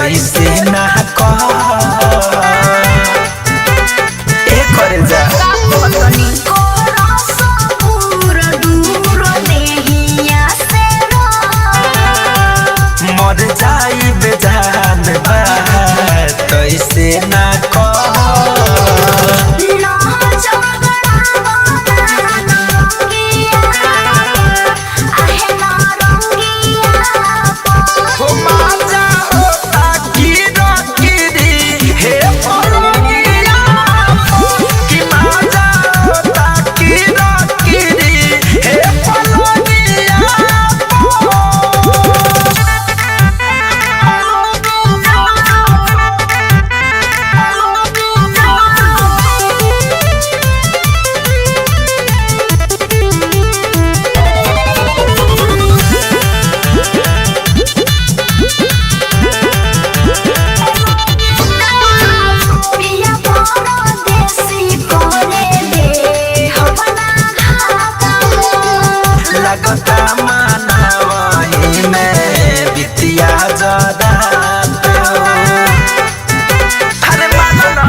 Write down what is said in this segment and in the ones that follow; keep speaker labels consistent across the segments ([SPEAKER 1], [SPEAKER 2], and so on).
[SPEAKER 1] ऐसे ना कह। ए करे जा।
[SPEAKER 2] का कहतनी?
[SPEAKER 1] मर जाई बेजान बात ऐसे ना कह। हो माजा होता कीरा कीरी हे पलंगिया, कि माजा होता कीरा कीरी हे पलंगिया। लगता मानवही में बितिया जदात हो। अरे मानो ना।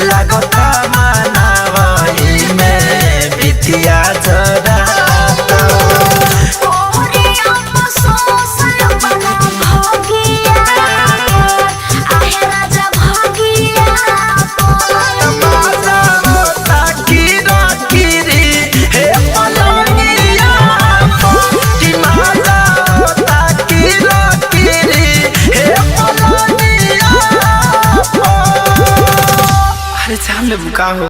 [SPEAKER 1] लगता मानवही में बितिया जदात हो। माजा होता कीरा कीरी हे पलंगिया, कि माजा होता कीरा कीरी हे पलंगिया। अरे जान ले बुका हो।